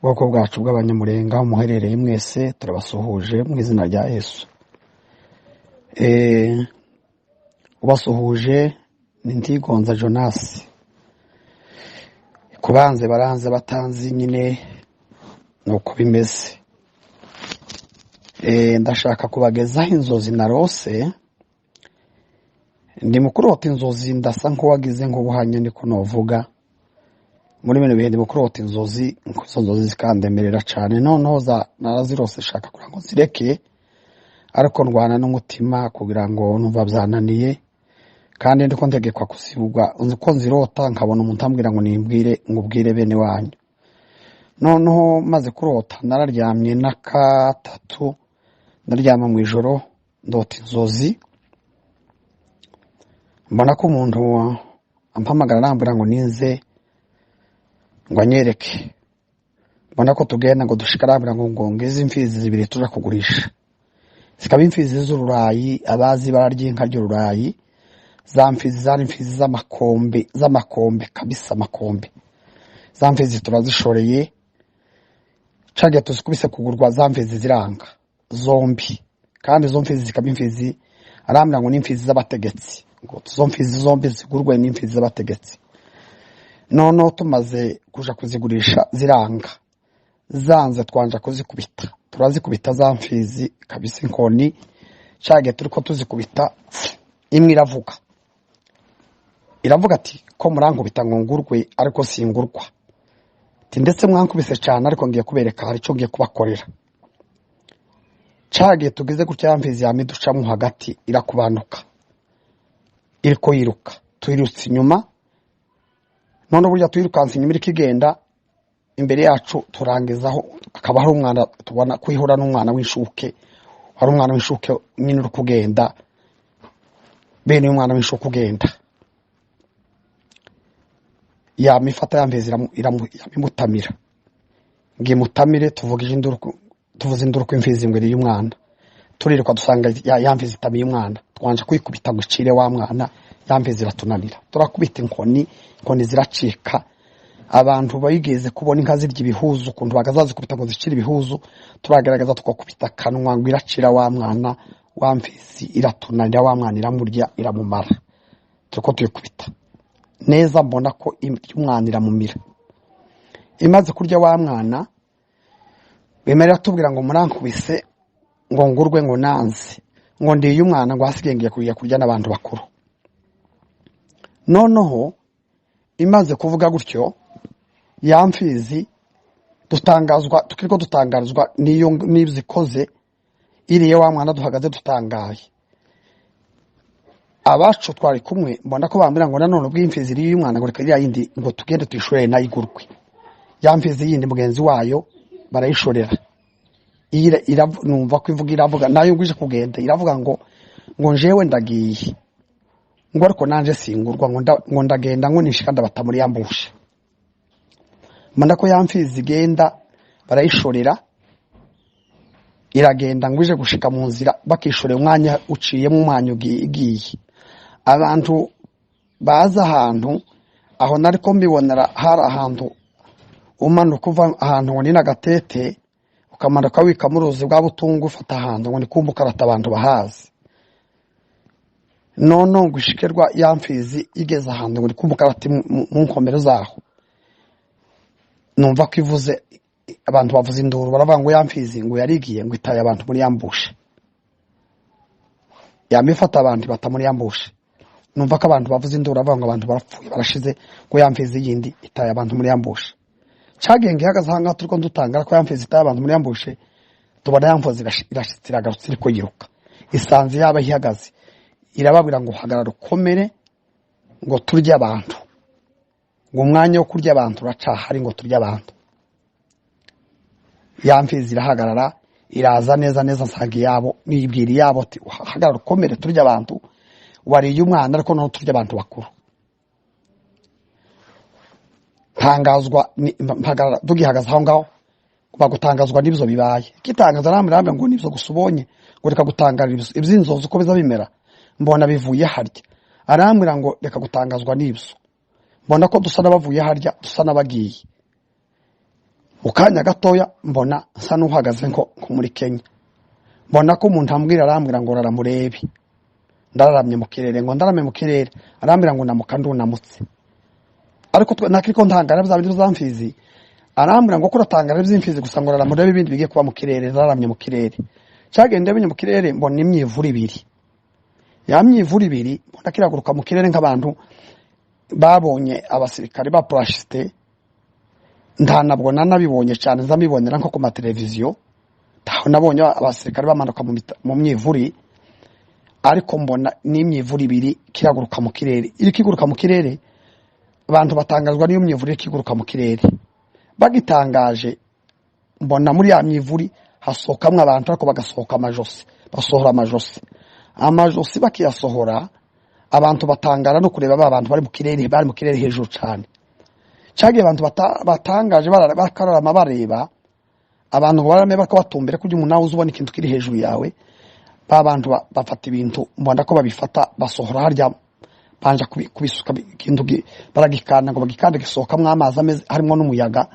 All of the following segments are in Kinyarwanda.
Ubwoko bwacu bw'Abanyamurenga aho muherereye mwese turabasuhuje mu izina rya Yesu. Ubasuhuje ni Ntigonza Jonas. Kubanze baranze batanzi nyine nuko bimeze. Ndashaka kubagezaho inzozi narose. Ndi mu kurota inzozi, ndasa nk'uwagize nk'ubuhanya, niko novuga. Muri bino bihe ndi mu kurota inzozi, izo nzozi zikandemerera cyane. Noneho narazirose shaka kugira ngo nzireke, ariko ndwana n'umutima kugira ngo numva byananiye, kandi ndiko ntegekwa kuzivuga uko nzirota, nkabona umuntu ambwira ngo nimbwire, ngubwire bene wanyu. Noneho maze kurota, nararyamye n'akatatu, ndaryama mu ijoro ndota inzozi, mbona ko umuntu ampamagara arambwira ngo ninze ngo anyereke. Mbona ko tugenda ngo dushika, arambwira ngo ngize imfizi zibiri tuja kugurisha, zikaba imfizi z'ururayi, abazi ibara ry'inka ry'ururayi. Za mfizi zari imfizi z'amakombe, z'amakombe kabisa, amakombe. Za mfizi turazishoreye, cagiye tuzikubise kugurwa, za mfizi ziranga zombi. Kandi izo mfizi zikaba imfizi, arambwira ngo n'imfizi z'abategetsi, ngo izo mfizi zombi zigurwe n'imfizi z'abategetsi. Noneho tumaze kuja kuzigurisha ziranga, zanze twanja kuzikubita, turazikubita za mfizi kabisa inkoni. Cagiye turiko tuzikubita, imwe iravuga, iravuga ati ko murankubita ngo ngurwe ariko singurwa, ati ndetse mwankubise cyane ariko ngiye kubereka, hari icyo ngiye kubakorera. Cagiye tugize gutya, ya mfizi yama iducamo hagati, irakubanuka iriko yiruka, tuyirutse inyuma. None burya tuyirukanse inyuma iriko igenda imbere yacu, turangizaho akaba hari umwana tubona kwihura n'umwana w'inshuke. Hari umwana w'inshuke nyine uri kugenda, bene uyu mwana w'inshuke ugenda yama ifata ya mfizi imutamira, ngo imutamire. Tuvugije induru, tuvuze induru ko imfizi ngo iriye umwana. Turiruka dusanga ya mfizi itamiye umwana, twanje kwikubita ngo icire wa mwana, ya mfizi iratunanira. Turakubita inkoni, inkoni ziracika. Abantu bayigeze kubona inka zirya ibihuzu, ukuntu bagazazikubita ngo zicire ibihuzu, turagaragaza tukakubita akanwa ngo iracira wa mwana, wa mfizi iratunanira, wa mwana iramurya, iramumara. Turiko tuyikubita neza, mbona ko umwana iramumira. Imaze kurya wa mwana, bemerera tubwira ngo murankubise ngo ngurwe, ngo nanze, ngo ndiye umwana, ngo hasigaye ngiye kujya kurya n'abantu bakuru. Noneho imaze kuvuga gutyo ya mfizi, dutangazwa, tukiriko dutangazwa n'iyo n'ibyo ikoze, iriye wa mwana, duhagaze dutangaye. Abacu twari kumwe, mbona ko bambwira ngo nanone ubwo imfizi iriye umwana, ngo reka iriya yindi ngo tugende tuyishorere nayo igurwe. Ya mfizi yindi mugenzi wayo barayishorera. Numva ko ivuga, iravuga nayo ngo ije kugenda, iravuga ngo njewe ndagiye, ngo ariko nanje singurwa, ngo ndagenda, ngo nishika ndabata muri yambushe. Mbona ko ya mfizi igenda, barayishorera, iragenda ngo ije gushika mu nzira, bakishorera umwanya uciyemo umwanya igiye. Abantu baza ahantu aho nariko mbibonera, hari ahantu umanuka uva ahantu ngo ni n'agatete, ukamanuka wikamo uruzi bwa butungu, ufata ahantu ngo ni kumbukarata, abantu bahazi. None ngo ishikerwa ya mfizi igeze ahantu ngo ni kumbukarata mu nkomero zaho, numva ko ivuze, abantu bavuza induru, baravuga ngo ya mfizi ngo yarigiye, ngo itaye abantu muri yambushe. Yama ifata abantu bata muri yambushe. Numva ko abantu bavuza induru, bavuga ngo abantu barapfuye, barashize, ngo ya mfizi yindi itaye abantu muri yambushe. Cagenge ihagaze aha ngaha, turiko dutangara ko ya mfizi itaye abantu muri yambushe, tubona ya mfizi irashitse, iragarutse, iriko yiruka, isanze yaba ihagaze, irababwira ngo hagarara ukomere, ngo turye abantu, ngo umwanya wo kurya abantu uracahari, ngo turye abantu. Ya mfizi irahagarara, iraza neza neza nsanga iyabo, nibwira iyabo ati hagarara ukomere turye abantu, wariye umwana ariko noneho turye abantu bakuru. Ntangazwa mpagarara tugihagaze aho ngaho, bagutangazwa n'ibyo bibaye. Kitangaza namwe ngo nibyo gusa ubonye, ngo reka gutangarira iby'inzozi uko biza bimera, mbona bivuye harya. Arambwira ngo reka gutangazwa n'ibyo, mbona ko dusa n'abavuye harya, dusa n'abagiye. Mu kanya gatoya mbona nsa n'uhagaze nko muri Kenya, mbona ko umuntu ambwira, arambwira ngo raramurebe. Ndararamye mu kirere, ngo ndarame mu kirere, arambwira ngo namuka ndunamutse. Ariko nakiriko ntangara bya bintu by'amfizi, arambwira ngo kuratangara by'imfizi gusa, ngo raramurebe ibindi bigiye kuba mu kirere. Ndararamye mu kirere, cyagende binye mu kirere, mbona imyivura ibiri, ya myivura ibiri mbona kiraguruka mu kirere nk'abantu babonye abasirikare ba parashite. Nta nabwo nanabibonye cyane, nzamibonera nko ku mateleviziyo, ntaho nabonye abasirikare bamanuka mu myivuri, ariko mbona n'imyivura ibiri kiraguruka mu kirere. Iri kiguruka mu kirere, abantu batangazwa n'iyo myivuri iri kiguruka mu kirere. Bagitangaje, mbona muri ya myivuri hasohokamwo abantu, ariko bagasohoka amajosi, basohora amajosi. Amajosi bakiyasohora, abantu batangara no kureba ba bantu bari mu kirere, bari mu kirere hejuru cyane. Cyagiye abantu batangaje, bakararama bareba abantu ngo barame bako batumbere kugira umuntu nawe uzubona ikintu kiri hejuru yawe. Ba bantu bafata ibintu, mbona ko babifata, basohora harya, banja kubisuka ikintu, baragikanda ngo bagikande, gisohokamwo amazi ameze harimo n'umuyaga.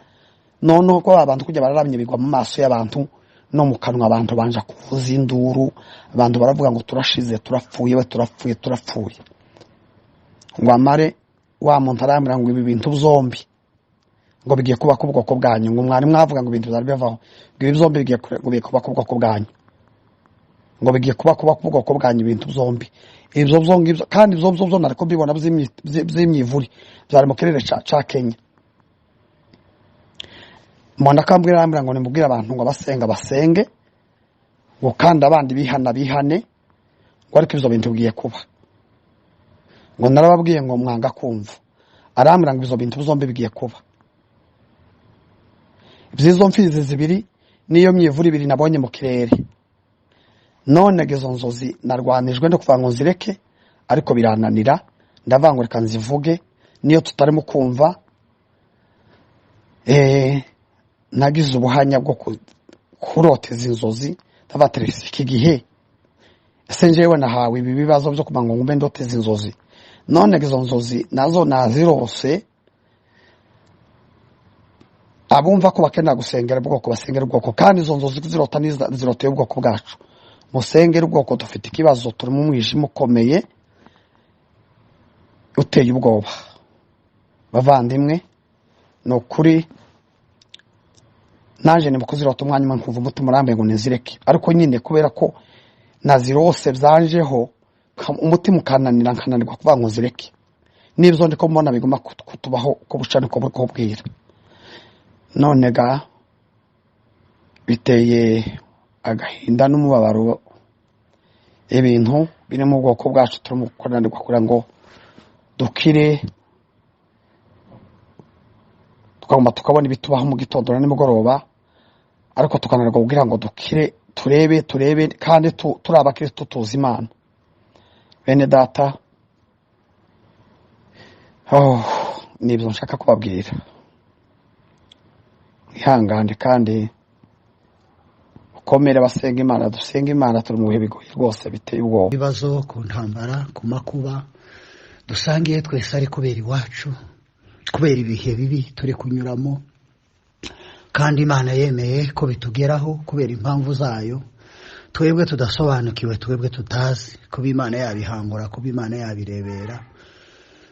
Noneho ko ba bantu kujya bararamye, bigwa mu maso y'abantu no mu kanwa, abantu banja kuvuza induru, abantu baravuga ngo turashize, turapfuye we, turapfuye, turapfuye. Ngo amare, wa muntu arambwira ngo ibi bintu byombi ngo bigiye kuba ku bwoko bwanyu, ngo mwari mwavuga ngo ibintu byari bivaho, ngo ibi byombi ngo bigiye kuba ku bwoko bwanyu, ngo bigiye kuba ku bwoko bwanyu ibintu byombi ibyo byo ngibyo. Kandi ibyo byo nariko mbibona by'imyivuri byari mu kirere ca Kenya. Mbona akambwira, arambwira ngo nimubwire abantu ngo abasenga basenge, ngo kandi abandi bihana bihane, ngo ariko ibyo bintu bigiye kuba, ngo narababwiye ngo mwanga kumva. Arambwira ngo ibyo bintu byombi bigiye kuba, iby'izo mfizi zibiri n'iyo myivura ibiri nabonye mu kirere. None izo nzozi narwanijwe no kuvuga ngo nzireke, ariko birananira. Ndavuga ngo reka nzivuge niyo tutarimo kumva. Nagize ubuhanya bwo kuroteza inzozi, ndavuga iki gihe ese njyewe nahawe ibi bibazo byo kugira ngo ngume ndoteza inzozi? None izo nzozi nazo nazirose. Abumva ko bakenera gusengera ubwoko, basengera ubwoko, kandi izo nzozi kuzirota ziroteye ubwoko bwacu. Musengere ubwoko, dufite ikibazo, turi mu mwijima ukomeye uteye ubwoba. Bavandimwe, ni ukuri naje ni kuzirota umwanya umwe nkumva umutima urambuye ngo nizireke, ariko nyine kubera ko nazirose byanjeho, umutima ukananira, nkananirwa kuvuga ngo nzireke. N'ibyo ndiko mbona biguma kutubaho ko buca niko bwira. None ga biteye agahinda n'umubabaro ibintu biri mu bwoko bwacu turimo kunanirwa kugira ngo dukire, tukagomba tukabona ibitubaho mu gitondo na nimugoroba, ariko tukananirwa kugira ngo dukire, turebe turebe kandi turi abakristo tuzi Imana. Bene data, oh, nibyo nshaka kubabwira. Mwihangane kandi ukomere, basenga Imana, dusenga Imana, turi mu bihe bigoye rwose biteye ubwoba. Ibibazo ku ntambara, ku makuba dusangiye twese, ari kubera iwacu, kubera ibihe bibi turi kunyuramo, kandi Imana yemeye ko bitugeraho kubera impamvu zayo twebwe tudasobanukiwe, twebwe tutazi kuba Imana yabihangura, kuba Imana yabirebera,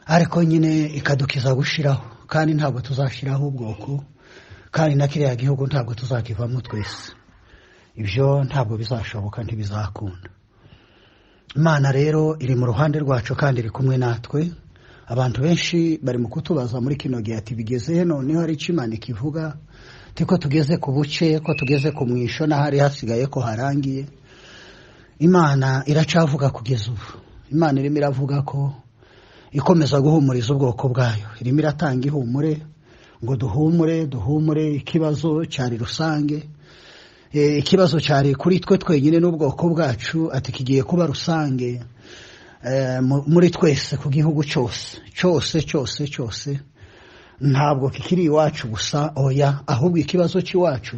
ariko nyine ikadukiza gushiraho. Kandi ntabwo tuzashiraho ubwoko, kandi na kiriya gihugu ntabwo tuzakivamo twese, ibyo ntabwo bizashoboka, ntibizakunda. Imana rero iri mu ruhande rwacu kandi iri kumwe natwe. Abantu benshi bari mu kutubaza muri kino gihe ati bigeze he noneho, hari icyo Imana ikivuga, ko tugeze ku buce, ko tugeze ku mwisho, n'ahari hasigaye ko harangiye. Imana iracavuga kugeza ubu. Imana irimo iravuga ko ikomeza guhumuriza ubwoko bwayo, irimo iratanga ihumure ngo duhumure, duhumure. Ikibazo cyari rusange, ikibazo cyari kuri twe twenyine n'ubwoko bwacu, ati kigiye kuba rusange muri twese, ku gihugu cyose cyose cyose cyose. Ntabwo kikiri iwacu gusa, oya, ahubwo ikibazo cy'iwacu,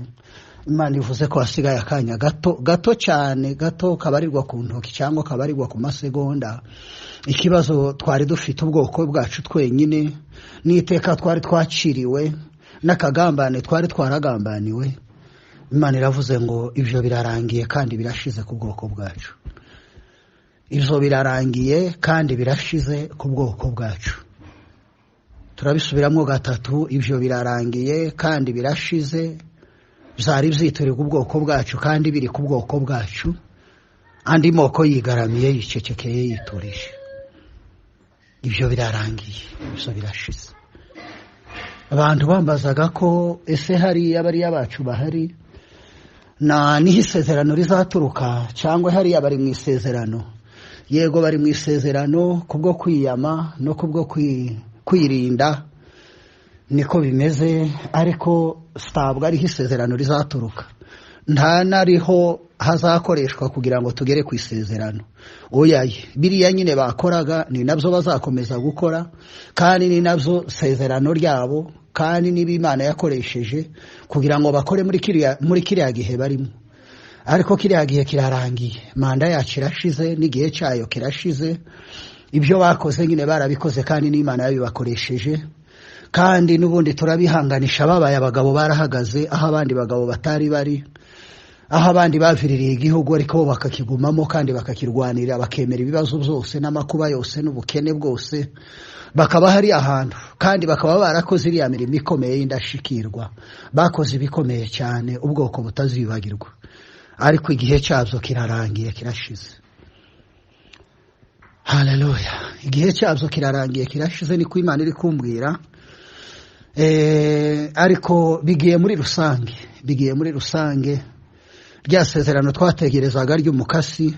Imana ivuze ko hasigaye akanya gato gato cyane, gato kabarirwa ku ntoki cyangwa kabarirwa ku masegonda. Ikibazo twari dufite ubwoko bwacu twenyine n'iteka twari twaciriwe n'akagambane twari twaragambaniwe. Imana iravuze ngo ibyo birarangiye kandi birashize ku bwoko bwacu. Ibyo birarangiye kandi birashize ku bwoko bwacu. Turabisubiramo gatatu, ibyo birarangiye kandi birashize. Byari byiturirwa ubwoko bwacu kandi biri ku bwoko bwacu. Andi moko yigaramiye, yicecekeye, yiturije. Ibyo birarangiye, ibyo birashize. Abantu bambazaga ko ese hariya bariya bacu bahari na niho isezerano rizaturuka, cyangwa hariya bari mu isezerano. Yego bari mu isezerano kubwo kwiyama no kubwo kwirinda, niko bimeze, ariko sitabwo ariho isezerano rizaturuka. Nta nariho hazakoreshwa kugira ngo tugere ku isezerano. Oyaye, biriya nyine bakoraga ni nabyo bazakomeza gukora, kandi ni nabyo sezerano ryabo, kandi niba Imana yakoresheje kugira ngo bakore muri kiriya gihe barimo. Ariko kiriya gihe kirarangiye, manda yacu irashize, n'igihe cyayo kirashize. Ibyo bakoze nyine barabikoze kandi n'Imana yabibakoresheje. Kandi n'ubundi turabihanganisha, babaye abagabo barahagaze aho abandi bagabo batari bari, aho abandi baviririye igihugu ariko bo bakakigumamo kandi bakakirwanira, bakemera ibibazo byose n'amakuba yose n'ubukene bwose, bakaba hari ahantu kandi bakaba barakoze iriya mirimo ikomeye y'indashikirwa. Bakoze ibikomeye cyane ubwoko butazibagirwa, ariko igihe cyabyo kirarangiye, kirashize. Haleluya, igihe cyabyo kirarangiye, kirashize, niko Imana iri kumbwira. Ariko bigiye muri rusange, bigiye muri rusange. Rya sezerano twategerezaga ry'umukasi,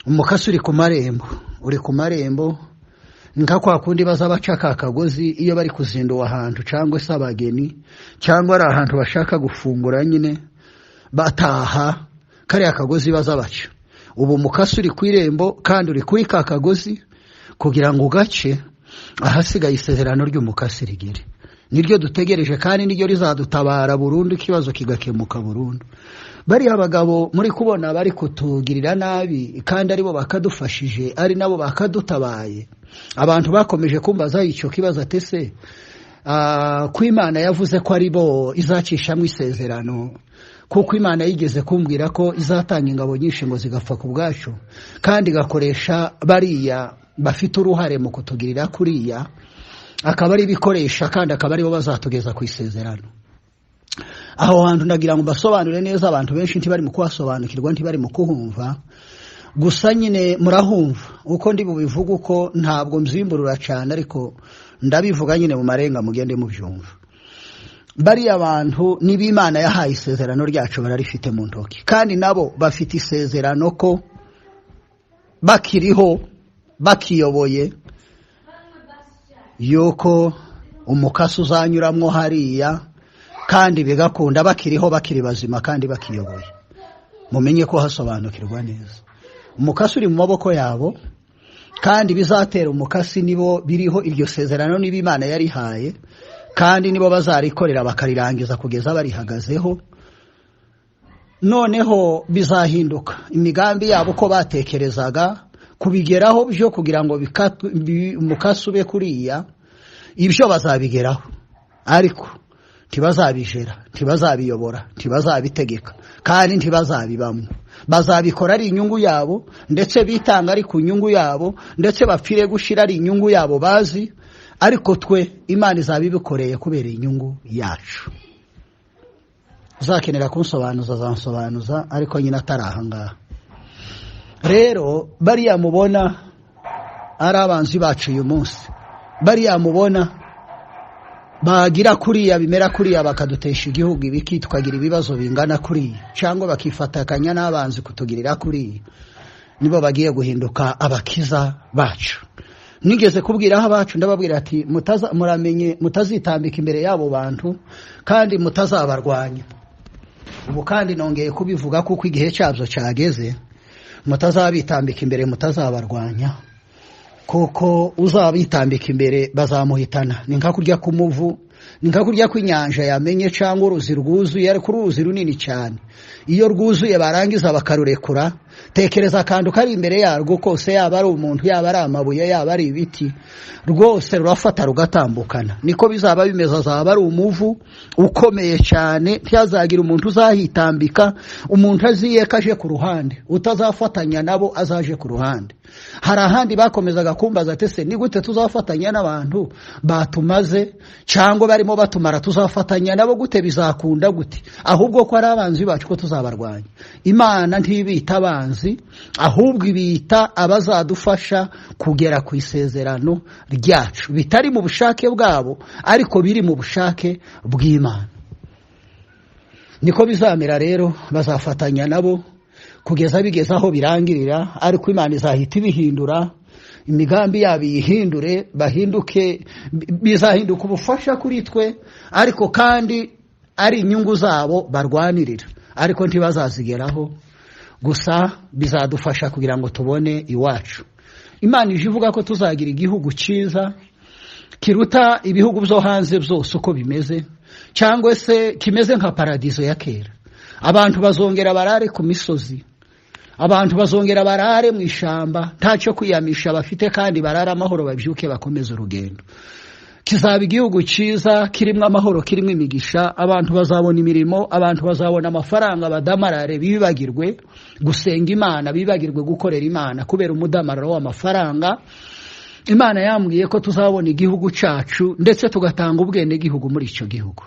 umukasi uri ku marembo, uri ku marembo. Nka kwa kundi baza baca ka kagozi iyo bari kuzinduwa ahantu, cyangwa se abageni, cyangwa ari ahantu bashaka gufungura nyine bataha, kariya kagozi baza baca. Ubu umukasi uri ku irembo kandi uri kuri ka kagozi kugira ngo ugace, ahasigaye isezerano ry'umukasi rigere. Niryo dutegereje kandi niryo rizadutabara burundu, ikibazo kigakemuka burundu. Bariya bagabo muri kubona bari kutugirira nabi kandi aribo bakadufashije, ari nabo bakadutabaye. Abantu bakomeje kumbaza icyo kibazo, ati se ko Imana yavuze ko ari bo izacishamo isezerano, kuko Imana yigeze kumbwira ko izatanga ingabo nyinshi ngo zigapfa ku bwacu, kandi igakoresha bariya bafite uruhare mu kutugirira kuriya, akaba ari ibikoresha kandi akaba aribo bazatugeza ku isezerano. Aho hantu ndagira ngo mbasobanure neza, abantu benshi ntibari mu kuhasobanukirwa, ntibari mu kuhumva. Gusa nyine murahumva uko ndi bubivuga, uko ntabwo mzimburura cyane, ariko ndabivuga nyine mu marenga mugende mubyumva. Bariya bantu niba Imana yahaye isezerano ryacu bararifite mu ntoki, kandi nabo bafite isezerano ko bakiriho bakiyoboye, yuko umukasi uzanyuramwo hariya kandi bigakunda, bakiriho bakiri bazima kandi bakiyoboye. Mumenye ko hasobanukirwa neza. Umukasi uri mu maboko yabo, kandi bizatera umukasi nibo biriho iryo sezerano, niba Imana yarihaye, kandi nibo bazarikorera bakarirangiza kugeza barihagazeho. Noneho bizahinduka imigambi yabo uko batekerezaga kubigeraho byo kugira ngo umukasi ube kuriya, ibyo bazabigeraho, ariko ntibazabijera, ntibazabiyobora, ntibazabitegeka, kandi ntibazabibamo. Bazabikora ari inyungu yabo, ndetse bitanga ari ku nyungu yabo, ndetse bapfire gushira ari inyungu yabo bazi, ariko twe Imana izabibikoreye kubera inyungu yacu. Uzakenera kunsobanuza azansobanuza, ariko nyine atari aha ngaha. Rero bariya mubona ari abanzi bacu uyu munsi, bariya mubona bagira kuriya bimera kuriya bakadutesha igihugu ibiki, tukagira ibibazo bingana kuriya, cyangwa bakifatakanya n'abanzi kutugirira kuriya, nibo bagiye guhinduka abakiza bacu. Nigeze kubwiraho abacu, ndababwira ati muramenye mutazitambika imbere y'abo bantu kandi mutazabarwanya. Ubu kandi nongeye kubivuga kuko igihe cyabyo cyageze, mutazabitambika imbere, mutazabarwanya, kuko uzabitambika imbere bazamuhitana. Ni nka kurya k'umuvu Ni nka kurya kw'inyanja yamenye cyangwa uruzi rwuzuye, ariko uruzi runini cyane iyo rwuzuye barangiza bakarurekura, tekereza akantu kari imbere yarwo kose, yaba ari umuntu, yaba ari amabuye, yaba ari ibiti, rwose rurafata rugatambukana. Niko bizaba bimeze, azaba ari umuvu ukomeye cyane, ntihazagira umuntu uzahitambika, umuntu aziyeka aje ku ruhande, utazafatanya nabo azaje ku ruhande. Hari ahandi bakomezaga kumbaza ati se ni gute tuzafatanya n'abantu batumaze cyangwa barimo batumara, tuzafatanya nabo gute, bizakunda gute? Ahubwo ko ari abanzi bacu ko tuzabarwanya. Imana ntibita abanzi, ahubwo ibita abazadufasha kugera ku isezerano ryacu, bitari mu bushake bwabo ariko biri mu bushake bw'Imana. Niko bizamera rero, bazafatanya nabo kugeza bigeze aho birangirira, ariko Imana izahita ibihindura, imigambi yabo iyihindure, bahinduke, bizahinduka ubufasha kuri twe, ariko kandi ari inyungu zabo barwanirira, ariko ntibazazigeraho. Gusa bizadufasha kugira ngo tubone iwacu. Imana ije ivuga ko tuzagira igihugu cyiza kiruta ibihugu byo hanze byose uko bimeze, cyangwa se kimeze nka paradizo ya kera. Abantu bazongera barare ku misozi, abantu bazongera barare mu ishamba, ntacyo kwiyamisha bafite, kandi barare amahoro, babyuke bakomeze urugendo. Kizaba igihugu cyiza kirimo amahoro, kirimo imigisha, abantu bazabona imirimo, abantu bazabona amafaranga, badamarare, bibagirwe gusenga Imana, bibagirwe gukorera Imana kubera umudamararo w'amafaranga. Imana yambwiye ko tuzabona igihugu cyacu, ndetse tugatanga ubwenegihugu muri icyo gihugu.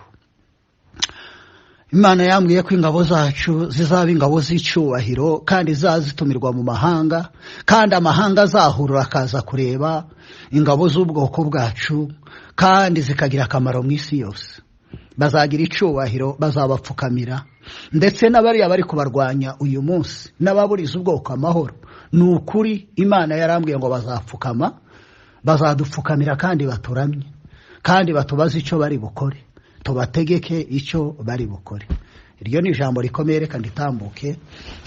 Imana yambwiye ko ingabo zacu zizaba ingabo z'icyubahiro, kandi zazitumirwa mu mahanga, kandi amahanga azahurura akaza kureba ingabo z'ubwoko bwacu, kandi zikagira akamaro mu isi yose. Bazagira icyubahiro, bazabapfukamira, ndetse n'abariya bari kubarwanya uyu munsi n'ababuriza ubwoko amahoro. Ni ukuri Imana yarambwiye ngo bazapfukama, bazadupfukamira kandi baturamye, kandi batubaze icyo bari bukore, tubategeke icyo bari bukore. Iryo ni ijambo rikomeye, reka nditambuke,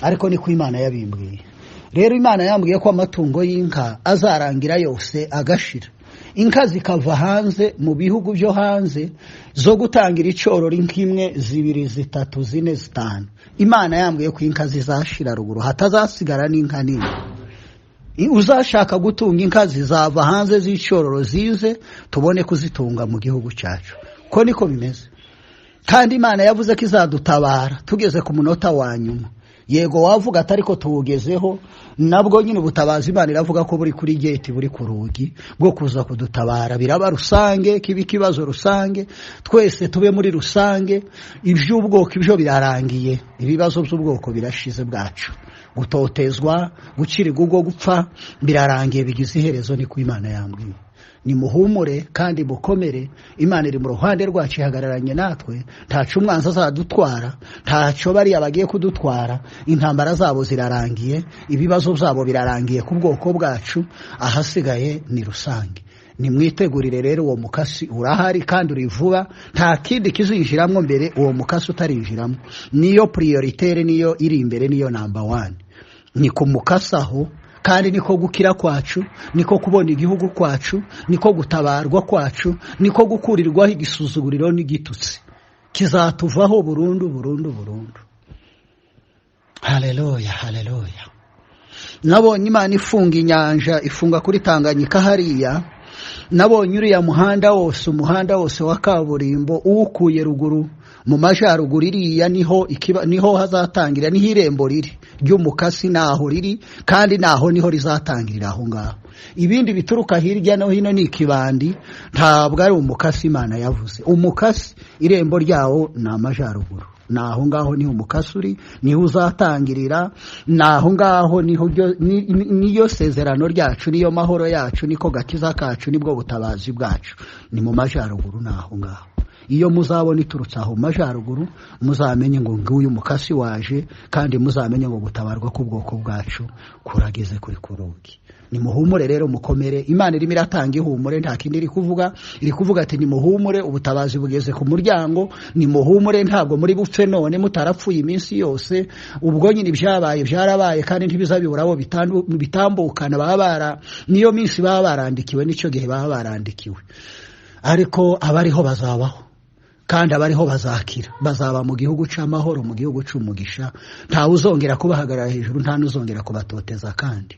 ariko niko Imana yabimbwiye. Rero Imana yambwiye ko amatungo y'inka azarangira yose agashira, inka zikava hanze mu bihugu byo hanze zo gutangira icyororo, inka imwe, zibiri, zitatu, zine, zitanu. Imana yambwiye ko inka zizashira ruguru, hatazasigara n'inka nini. Uzashaka gutunga inka zizava hanze z'icyororo zize, tubone kuzitunga mu gihugu cyacu. Ko niko bimeze. Kandi Imana yavuze ko izadutabara tugeze ku munota wa nyuma. Yego wavuga atari ko tuwugezeho, nabwo nyine ubutabazi Imana iravuga ko buri kuri gate, buri ku rugi bwo kuza kudutabara. Biraba rusange, kiba ikibazo rusange, twese tube muri rusange. Iby'ubwoko ibyo birarangiye, ibibazo by'ubwoko birashize bwacu, gutotezwa, gucirirwa ubwo gupfa birarangiye, bigize iherezo. Niko Imana yambwiye. Nimuhumure kandi mukomere, Imana iri mu ruhande rwacu, ihagararanye natwe. Ntaco umwanzi azadutwara, ntaco bariya bagiye kudutwara. Intambara zabo zirarangiye, ibibazo byabo birarangiye ku bwoko bwacu, ahasigaye ni rusange. Nimwitegurire rero, uwo mukasi urahari kandi uri vuba, nta kindi kizinjiramo mbere uwo mukasi utarinjiramo. Niyo prioritaire, niyo iri imbere, niyo number 1. Ni ku mukasaho, kandi niko gukira kwacu, niko kubona igihugu kwacu, niko gutabarwa kwacu, niko gukurirwaho igisuzuguriro n'igitutsi kizatuvaho burundu burundu burundu. Haleluya, haleluya. Nabonye Imana ifunga inyanja, ifunga kuri Tanganyika hariya. Nabonye uriya muhanda wose, umuhanda wose wa kaburimbo uwukuye ruguru mu majaruguru iriya, niho niho hazatangira, niho irembo riri ry'umukasi, naho riri, kandi naho niho rizatangirira aho ngaho. Ibindi bituruka hirya no hino ni ikibandi, ntabwo ari umukasi Imana yavuze. Umukasi irembo ryawo ni amajaruguru, naho ngaho niho umukasi uri, niho uzatangirira, naho ngaho niho niyo sezerano ryacu, niyo mahoro yacu, niko gakiza kacu, nibwo butabazi bwacu, ni mu majaruguru, naho ngaho. Iyo muzabona iturutse aho majaruguru, muzamenye ngo nguyu mukasi waje, kandi muzamenye ngo gutabarwa k'ubwoko bwacu kurageze kuri kurugi. Nimuhumure rero mukomere, Imana irimo iratanga ihumure, nta kindi iri kuvuga. Iri kuvuga ati nimuhumure, ubutabazi bugeze ku muryango, nimuhumure, ntabwo muri bupfe none mutarapfuye iminsi yose. Ubwo nyine ibyabaye byarabaye, kandi ntibizabibura abo bitambukana, baba bara niyo minsi baba barandikiwe, nicyo gihe baba barandikiwe. Ariko abariho bazabaho, kandi abariho bazakira, bazaba mu gihugu cy'amahoro, mu gihugu cy'umugisha. Ntawe uzongera kubahagarara hejuru, nta n'uzongera kubatoteza. Kandi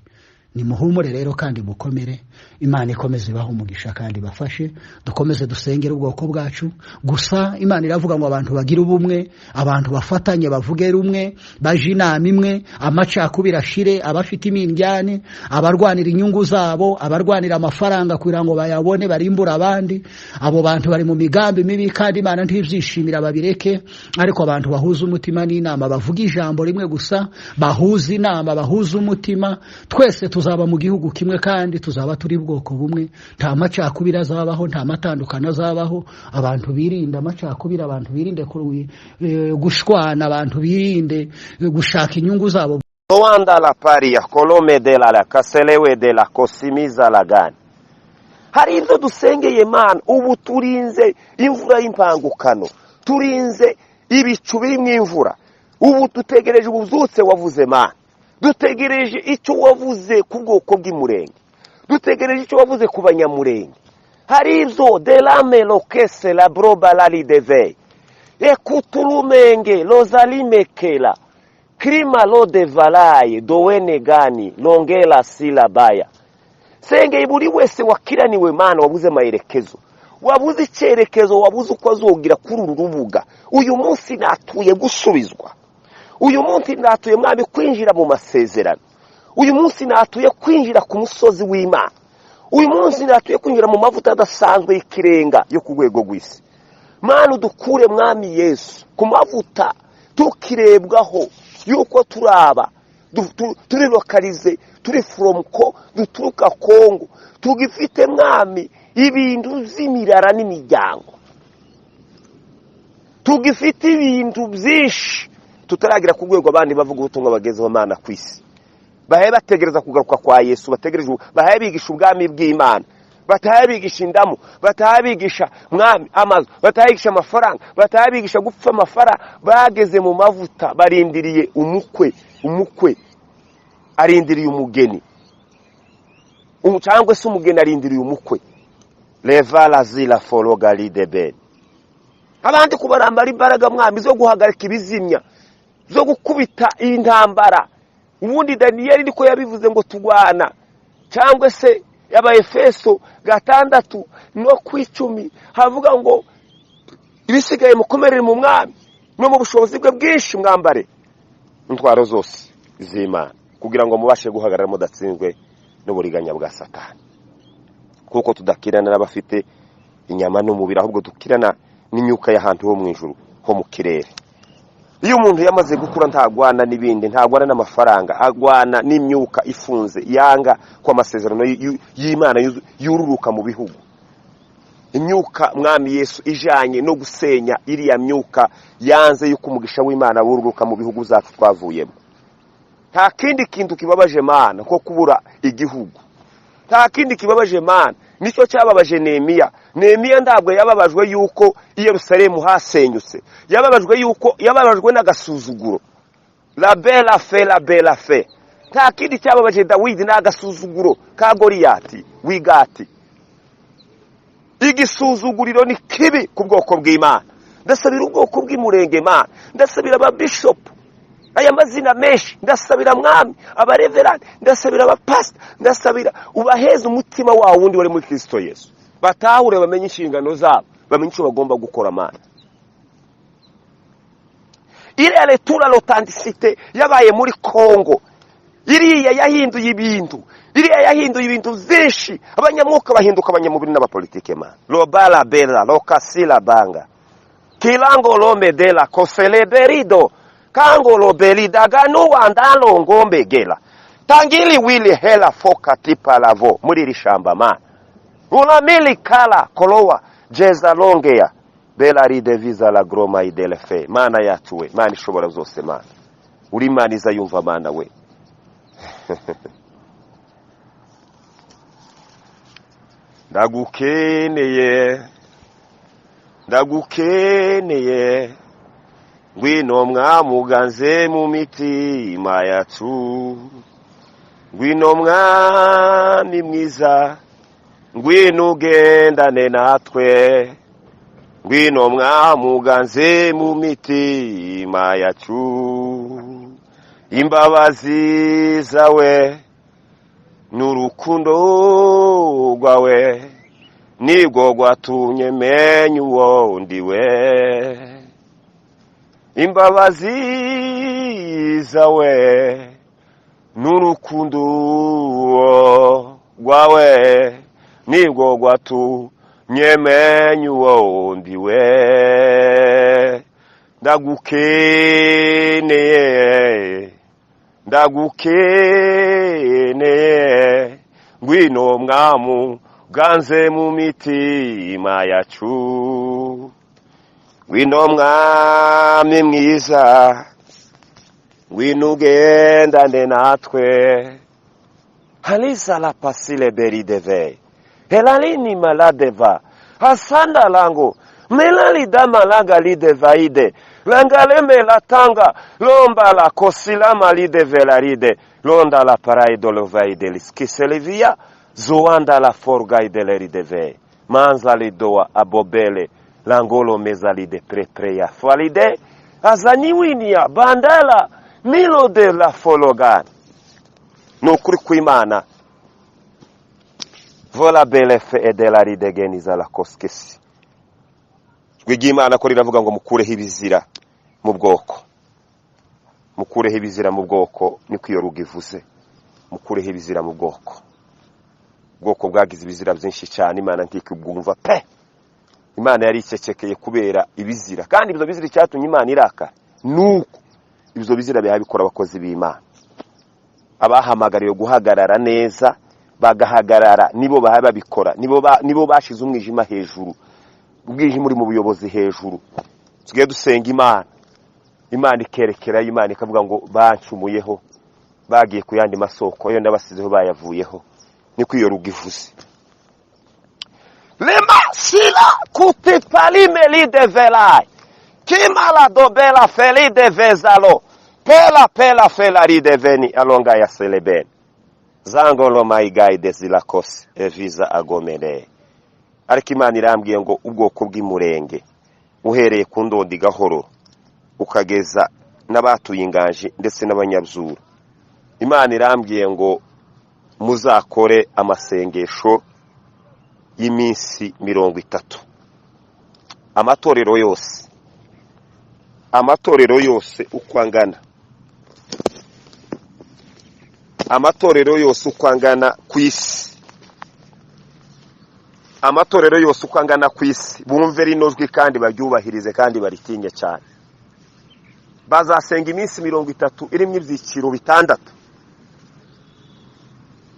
nimuhumure rero kandi mukomere, Imana ikomeze ibahe umugisha kandi ibafashe. Dukomeze dusengere ubwoko bwacu. Gusa Imana iravuga ngo abantu bagire ubumwe, abantu bafatanye, bavuge rumwe, baje inama imwe, amacakubiri ashire, abafite imindyane, abarwanira inyungu zabo, abarwanira amafaranga kugira ngo bayabone barimbura abandi, abo bantu bari mu migambi mibi kandi Imana ntibyishimira, babireke. Ariko abantu bahuza umutima n'inama, bavuga ijambo rimwe gusa, bahuza inama, bahuza umutima, twese tuzaba mu gihugu kimwe kandi tuzaba turi bwoko bumwe. Nta macakubiri azabaho, nta matandukano azabaho. Abantu birinde amacakubiri, abantu birinde gushwana, abantu birinde gushaka inyungu zabo. Rwanda la paria kolome de la la kaselewe de la kosimiza la gani. Hari ibyo dusengeye Mana, ubu turinze imvura y'impangukano, turinze ibicu birimo imvura, ubu dutegereje ububyutse wavuze Mana, dutegereje icyo wavuze ku bwoko bw'Imurenge, dutegereje icyo wavuze ku Banyamurenge. Hari ibyo de la melokese la brobalali deve ekuturumenge lozalimekela krima lo devalaye dowene gani longela silabaya. Sengeye buri wese wakiraniwe Mana, wabuze amaherekezo, wabuze icyerekezo, wabuze uko azogira kuri uru rubuga. Uyu munsi natuye gusubizwa, uyu munsi natuye Mwami kwinjira mu masezerano, uyu munsi natuye kwinjira ku musozi w'Imana, uyu munsi natuye kwinjira mu mavuta adasanzwe y'ikirenga yo ku rwego rw'isi. Mana udukure Mwami Yesu ku mavuta tukirebwaho yuko turaba turi lokalize, turi from ko duturuka Kongo, tugifite Mwami ibintu by'imirara n'imiryango, tugifite ibintu byinshi tutaragira ku rwego abandi bavuga ubutumwa bagezeho Mana ku isi. Bahaye bategereza kugaruka kwa Yesu, bategereje, bahaye bigisha ubwami bw'Imana, batahaye bigisha indamu, batahaye bigisha Mwami amazu, batahaye bigisha amafaranga, batahaye bigisha gupfa amafara. Bageze mu mavuta, barindiriye umukwe, umukwe arindiriye umugeni, cyangwa se umugeni arindiriye umukwe. Leva la zila forogali de ben. Abandi kubarambara imbaraga Mwami zo guhagarika ibizimya, zo gukubita intambara. Ubundi Daniyeli niko yabivuze ngo turwana, cyangwa se Abaefeso 6:10 havuga ngo ibisigaye mukomerere mu Mwami no mu bushobozi bwe bwinshi, mwambare intwaro zose z'Imana kugira ngo mubashe guhagarara mudatsinzwe n'uburiganya bwa Satani. Kuko tudakirana n'abafite inyama n'umubiri, ahubwo dukirana n'imyuka y'ahantu ho mu ijuru ho mu kirere. Iyo umuntu yamaze gukura ntagwana n'ibindi, ntagwana n'amafaranga, agwana n'imyuka ifunze yanga ko amasezerano y'Imana yururuka mu bihugu. Imyuka Mwami Yesu ijanye no gusenya iriya myuka yanze yuko umugisha w'Imana wururuka mu bihugu zacu twavuyemo. Nta kindi kintu kibabaje Mana ko kubura igihugu. Nta kindi kibabaje Mana, nicyo cyababaje Nehemiya. Nehemiya ntabwo yababajwe yuko i Yerusalemu hasenyutse, yababajwe yuko yababajwe n'agasuzuguro. La bella fe, la bella fe. Nta kindi cyababaje Dawidi n'agasuzuguro ka Goliyati w'Igati. Igisuzuguriro ni kibi ku bwoko bw'Imana. Ndasabira ubwoko bw'Imurenge Mana, ndasabira ababishopu aya mazina menshi, ndasabira Mwami abareverandi, ndasabira abapasita, ndasabira ubaheze umutima wawo wundi wari muri Kristo Yesu, batahure bamenye inshingano zabo, bamenye icyo bagomba gukora Mana. Iriya retura l'authenticité yabaye muri Kongo, iriya yahinduye ibintu, iriya yahinduye ibintu byinshi. Abanyamwuka bahinduka abanyamubiri n'abapolitike Mana. Robala bella lokasila banga kilango lomedela koseleberido kango lobelidaganuwa ndalo ngombegela tangili wili hela foka tipa lavo muri iri shamba Mana. Ulamili kala kolowa jeza longea bela rideviza la groma idelefe. Mana yacu we, Mana ishobora zose Mana, uri Mana iza yumva Mana we. Ndagukeneye, ndagukeneye, ngwino mwamuganze mu mitima yacu, ngwino mwami mwiza, Ngwino ugendane natwe, ngwino mwamuganze mu mitima yacu. Imbabazi zawe n'urukundo rwawe nibwo rwatumye menya uwo ndiwe. Imbabazi zawe n'urukundo rwawe nibwo rwatumye menya uwo ndiwe. Ndagukeneye, ndagukeneye, ngwino mwamu ganze mu mitima yacu. Ngwino mwami mwiza, ngwino ugendane natwe. Halisa la pasile berideve helalini maladeva hasanda lango melali damalaga lidevaide langaleme latanga lomba la kosilama lidevelaride londa la paraidolovaide liskiselivia zoanda la forgaidelerideve manza lidoa abobele langolo mezalide prepreya falide azaniwinia bandala milo de la fologan. Ni ukuri kw'Imana vola belefe edelaride geniza la koskesi. Ijwi ry'Imana ko riravuga ngo mukureho ibizira mu bwoko, mukureho ibizira mu bwoko, niko iyo rugo ivuze. Mukureho ibizira mu bwoko. Ubwoko bwagize ibizira byinshi cyane, Imana ntikibwumva pe. Imana yari icecekeye kubera ibizira, kandi ibyo bizira icyatumye Imana irakara nuko ibyo bizira bihabikora abakozi b'Imana abahamagariwe guhagarara neza bagahagarara, nibo baha babikora, nibo bashize umwijima hejuru, ubwijima uri mu buyobozi hejuru. Tugiye dusenga Imana, Imana ikerekerayo, Imana ikavuga ngo bancumuyeho, bagiye ku yandi masoko, yo ndabasizeho bayavuyeho. Niko iyo rugo ivuze. Lema sila kutipalime lidevelai kimala dobela felide vezalo pela pela felaride veni alonga ya seleben zangolo mayigaide zilakose eviza agomere. Ariko Imana irambwiye ngo ubwoko bw'Imurenge uhereye ku Ndondi gahoro ukageza n'abatuye Inganji ndetse n'Abanyabyuru, Imana irambwiye ngo muzakore amasengesho y'iminsi 30. Amatorero yose, amatorero yose uko angana, amatorero yose uko angana ku isi, amatorero yose uko angana ku isi, bumve rino jwi kandi baryubahirize kandi baritinye cyane. Bazasenga iminsi 30 irimo ibyiciro 6.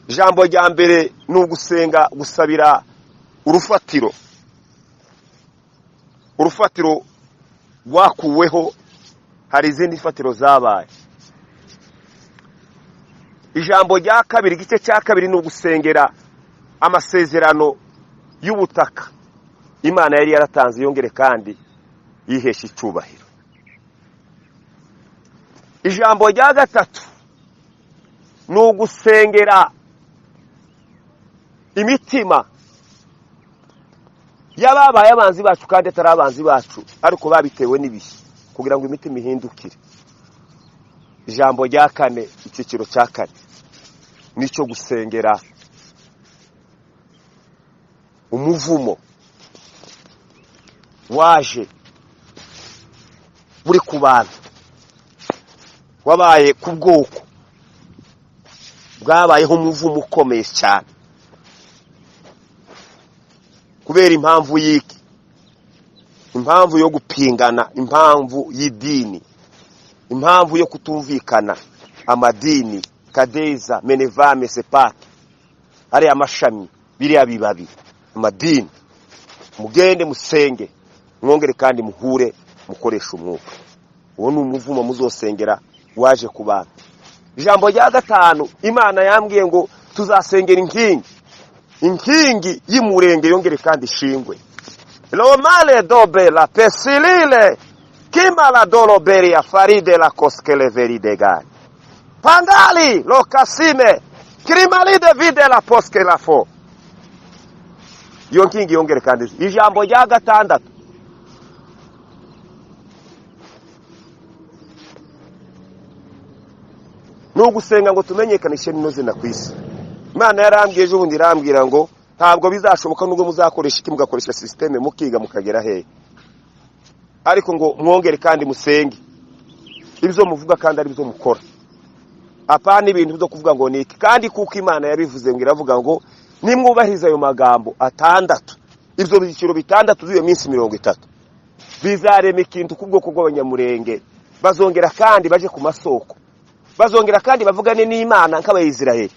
Ijambo rya mbere ni ugusenga gusabira urufatiro, urufatiro rwakuweho, hari izindi fatiro zabaye. Ijambo rya kabiri, igice cya kabiri, ni ugusengera amasezerano y'ubutaka Imana yari yaratanze yongere kandi yihesha icyubahiro. Ijambo rya gatatu ni ugusengera imitima y'ababaye abanzi bacu kandi atari abanzi bacu, ariko babitewe n'ibihe, kugira ngo imitima ihindukire. Ijambo rya kane, icyiciro cya kane, nicyo gusengera umuvumo waje uri ku bantu, wabaye ku bwoko bwabayeho umuvumo ukomeye cyane kubera impamvu y'iki? Impamvu yo gupingana, impamvu y'idini, impamvu yo kutumvikana amadini, kadeza menevame sepake, ariya amashami, biriya bibabi, amadini. Mugende musenge, mwongere kandi muhure, mukoresha umwuka. Uwo ni umuvumo muzosengera waje ku bantu. Ijambo rya gatanu, Imana yambwiye ngo tuzasengera inkingi, inkingi y'Imurenge yongere kandi ishingwe. Lomale dobe la pesilile kimala doloberia faride la koskeleveridegani pangali lokasime krimalide vide la poskelafo. Iyo nkingi yongere kandi ijambo rya gatandatu ni ugusenga ngo tumenyekanishe n'ino zina ku isi. Imana yarambwiye ejo bundi irambwira ngo ntabwo bizashoboka nubwo muzakoresha iki, mugakoresha sisiteme mukiga mukagera hehe, ariko ngo mwongere kandi musenge ibyo muvuga kandi ari byo mukora, apana ibintu byo kuvuga ngo niki. Kandi kuko Imana yabivuze ngo iravuga ngo nimwubahiriza ayo magambo atandatu, ibyo byiciro bitandatu by'iyo minsi 30 bizarema ikintu ku bwoko bw'Abanyamurenge. Bazongera kandi baje ku masoko, bazongera kandi bavugane n'Imana nk'Abayisiraheli,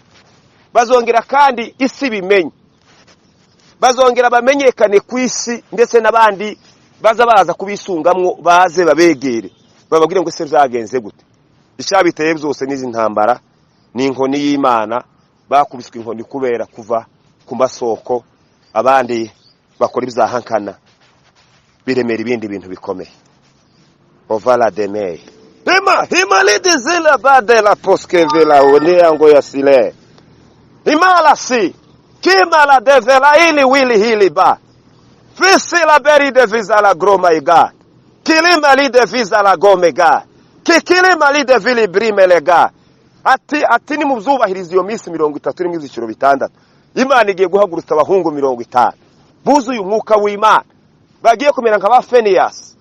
bazongera kandi isi bimenye, bazongera bamenyekane ku isi, ndetse n'abandi baza baza kubisungamwo baze babegere bababwire ngo ese byagenze gute. Icyabiteye byose n'izi ntambara ni inkoni y'Imana. Bakubiswe inkoni kubera kuva ku masoko, abandi bakora ibyahankana biremera ibindi bintu bikomeye. Ovala demey hima himalidi zila bade la poskevela oneango ya sile himala si kimala devela ili wili hili ba fisila beri devisa la groma iga kilima li devisa la gomega kikilima li devili brimelega. Ati ni muzubahiriza iyo minsi 30 n'ibyiciro bitandatu. Imana igiye guhagurutsa abahungu 50 buzuye umwuka w'Imana, bagiye kumera nka ba Feniyasi,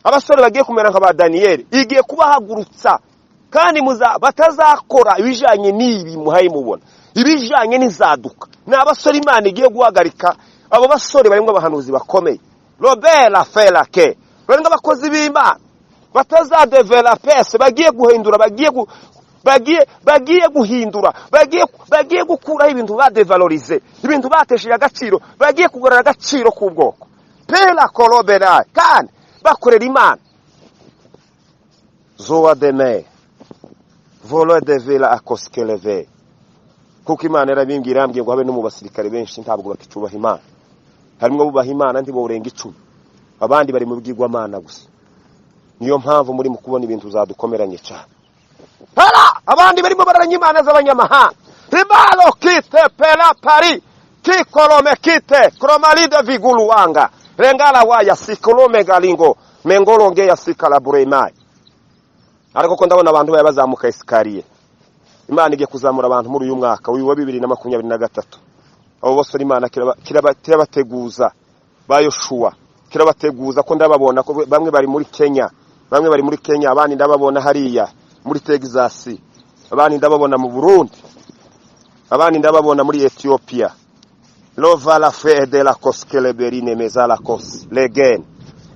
abasore bagiye kumera nka ba Daniyeli. Igiye kubahagurutsa kandi batazakora ibijanye n'ibi muhaye mubona, ibijanye n'izaduka. Ni abasore Imana igiye guhagarika. Abo basore barimo abahanuzi bakomeye, Robert Felake, barimo abakozi b'Imana batazadevelopese, bagiye guhindura, bagiye guhindura, bagiye gukuraho ibintu badevalorize, ibintu batesheje agaciro, bagiye kugarura agaciro k'ubwoko. Pela kolobera kandi bakorera Imana. Zoa deme volo devela akoskeleve. Kuko Imana yarabimbwiye, irambwiye ngo habe no mu basirikare benshi ntabwo bakicubaha Imana. Harimo bubaha Imana ntiborenga 10, abandi bari mu bwigwamana gusa. Niyo mpamvu muri mu kubona ibintu uzadukomeranye cyane. Pela abandi barimo bararanya imana z'abanyamahanga. Himalo kite pela pari kikolome kite kromalide viguluwanga rengala waya sikolome galingo mengolonge ya sikala buremai. Ariko ko ndabona abantu baya bazamuka esikariye. Imana igiye kuzamura abantu muri uyu mwaka uyu wa 2023. Abo bose Imana kirabateguza ba Yoshua, kirabateguza ko ndababona ko bamwe bari muri Kenya, bamwe bari muri Kenya, abandi ndababona hariya muri Texas, abandi ndababona mu Burundi, abandi ndababona muri Ethiopia. Lova la fede la koskele berine mezala kos legen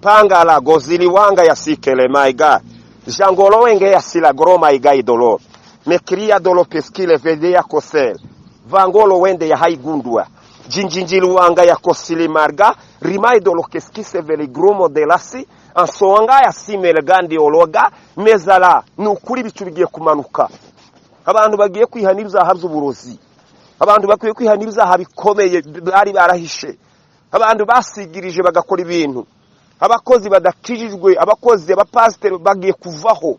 panga la gozili wanga ya sikele my God jangolo wenge ya sila groma igai dolor mekria dolo peskile vede ya kosel vangolo wende ya haigundwa jinjinjilu wanga ya kosili marga rimai dolo keskise veli gromo delasi ansonga ya simele gandi ologa mezala. Nukuri bicu bigiye kumanuka, abantu bagiye kwihana ibyaha by'uburozi, abantu bakwiye kwihana ibyaha bikomeye bari barahishe, abantu basigirije bagakora ibintu, abakozi badakijijwe, abakozi abapasiteri bagiye kuvaho,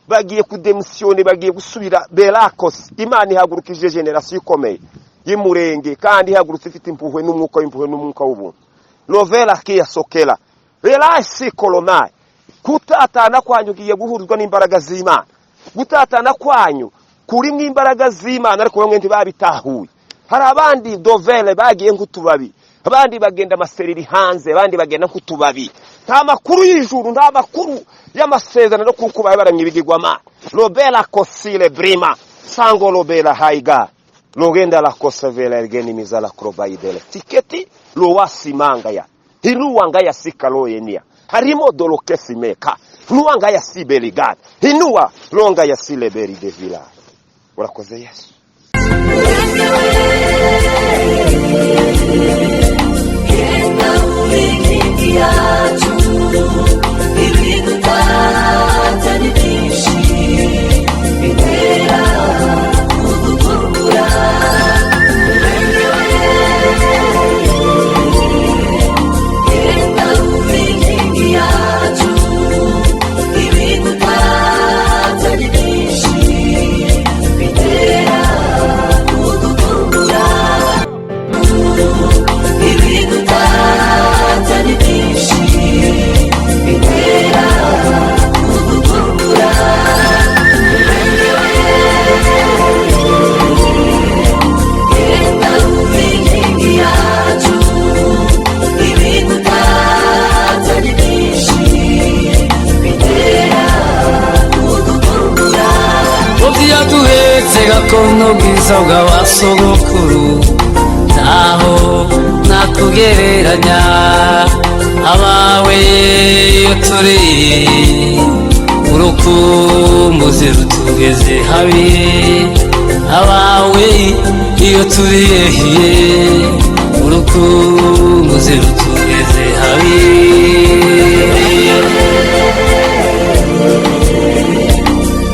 bagiye kudemisiyone, bagiye gusubira berakos. Imana ihagurukije generasiyo ikomeye y'Imurenge, kandi ihagurutse ifite impuhwe n'umwuka w'impuhwe n'umwuka w'ubuntu. Lovela kiyasokela relasi kolonai. Kutatana kwanyu giye guhurizwa n'imbaraga z'Imana. Gutatana kwanyu kuri mw'imbaraga z'Imana, ariko bamwe ntibabitahuye. Hari abandi dovele bagiye nk'utubabi, abandi bagenda amasereri hanze, abandi bagenda nk'utubabi. Nta makuru y'ijuru, nta makuru y'amasezerano, kuko baye baramye ibigirwamana. Robela kosile brima sango lobela haiga logenda la kosevela ergeni mizala krobaidele tiketi lowasimanga ya hinuwanga ya sikaloyenia harimo dolokesimeka nuwanga ya sibeligad hinuwa longa ya sileberi de villa. Urakoze Yesu. Ibigutata. Gakondo, bwiza bw'abasogokuru, ntaho nakugereranya. Abawe iyo turi, urukumbuzi rutugeze habi. Abawe iyo turi, urukumbuzi rutugeze habi.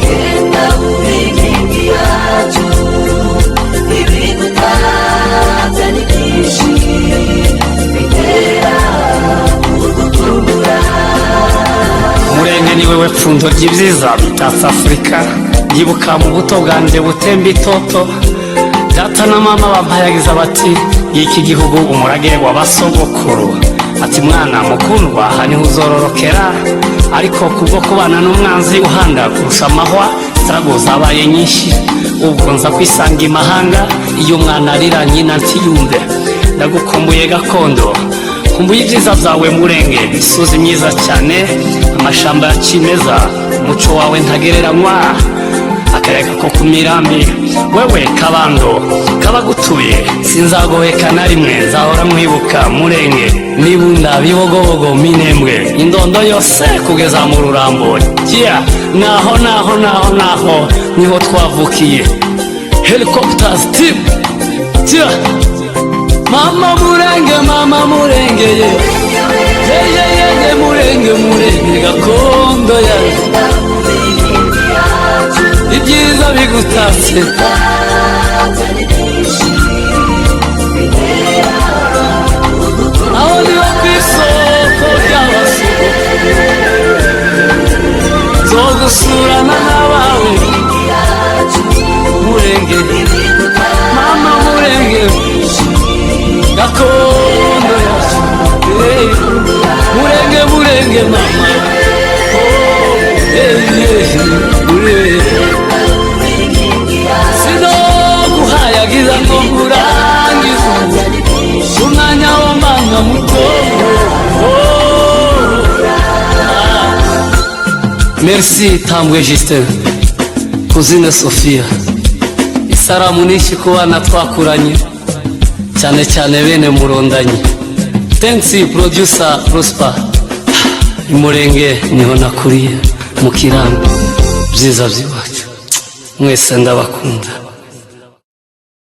Genda uri inkingi yacu, ibigutatse ni byinshi bitera kugukumbura. Murenge ni wewe pfundo ry'ibyiza bitatse Afurika. Yibuka mu buto bwanjye butemba itoto, data na mama bampayagiza bati: "Iki gihugu umurage wa basogokuru." Ati: "Mwana mukundwa, aha niho uzororokera." Ariko kubwo kubana n'umwanzi uhanda kurusha amahwa, struggle zabaye nyinshi, ubwo nza kwisanga imahanga. Iyo umwana arira nyina ntiyumve. Ndagukumbuye gakondo, nkumbuye ibyiza byawe Murenge, imisozi myiza cyane, amashamba ya kimeza, umuco wawe ntagereranywa, akayaga ko ku mirambi. Wewe kabando kabagutuye, sinzagoheka na rimwe, nzahora nkwibuka Murenge. Nibunda, Bibogobogo, Minembwe, Indondo yose kugeza mu Rurambo. Yeah, naho naho naho naho niho twavukiye. Helicopters team, yeah. Mama Murenge, mama Murenge, ye ye ye ye ye, Murenge, Murenge, gakondo ya Genda uri inkingi yacu, ibyiza bigutatse ibigutatse ni byinshi bitera kugukumbura. Aho niho ku isoko ry'abasogokuru, zogusurana n'abawe. Inkingi yacu, Murenge, mama Murenge, gakondo yacu. Hey, Murenge, Murenge, mama. Oh, hey, hey, Murenge. Sinoguhayagiza ngo nkurangize umwanya w'amanga muto. Oh. Ah. Merci Tambwe Justin, cousine Sophia. Isaramu nyinshi ku bana twakuranye, cyane cyane bene Murondanyi. Thanks, producer Prosper. Imurenge niho nakuriye, mu Kirambi, byiza by'iwacu. Mwese ndabakunda.